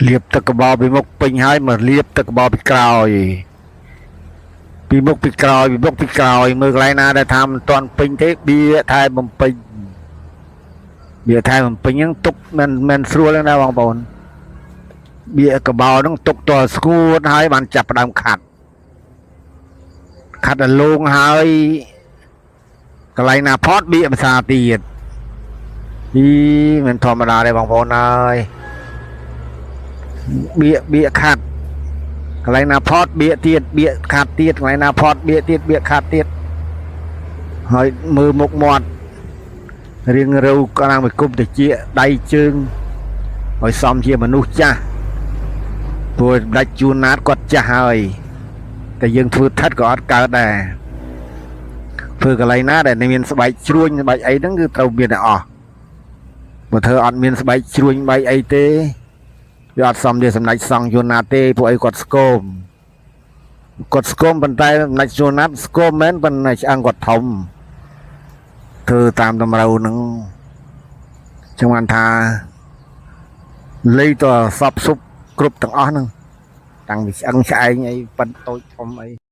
លាបទឹកកបោពីមុខពេញហើយមកលាបទឹកកបោពីក្រោយពីមុខពីក្រោយពីមុខពីក្រោយមើលកន្លែងណាដែលថាមិនទាន់ពេញទេបៀថែបំពេញបៀថែបំពេញហ្នឹងទុកមិនមិនស្រួលទេណាបងប្អូនបៀកបោហ្នឹងទុកតស្ងួតហើយបានចាប់ផ្ដើមខាត់ខាត់ដល់លងហើយកន្លែងណាផតបៀភាសាទៀតអីមិនធម្មតាទេបងប្អូនអើយ បៀកបៀកខាត់កន្លែងណាផតបៀកទៀតបៀកខាត់ទៀតកន្លែងណាផតបៀកទៀតបៀកខាត់ទៀតហើយមើលមុខមាត់រៀងរូវកាំងមួយគុំតិចដៃជើងឲ្យសមជាមនុស្សចាស់ព្រោះដាច់ជួនណាតគាត់ចាស់ហើយតែយើងធ្វើថិតក៏អត់កើតដែរធ្វើកន្លែងណាដែលមានស្បែកជ្រួញស្បែកអីហ្នឹងគឺត្រូវមានតែអស់បើធ្វើអត់មានស្បែកជ្រួញបែកអីទេ វាអត់សមជាសម្ដេចសង្ឃយួនណាទេពួកអីគាត់ស្គមគាត់ស្គមប៉ុន្តែសម្ដេចយួនណាស្គមមែនប៉ុន្តែឆ្អឹងគាត់ធំធ្វើតាមតម្រូវហ្នឹងចឹងបានថាលៃតសពសុបគ្រប់ទាំងអស់ហ្នឹងតាំងពីឆ្អឹងឆ្អែងអីប៉ិនតូចធំអី។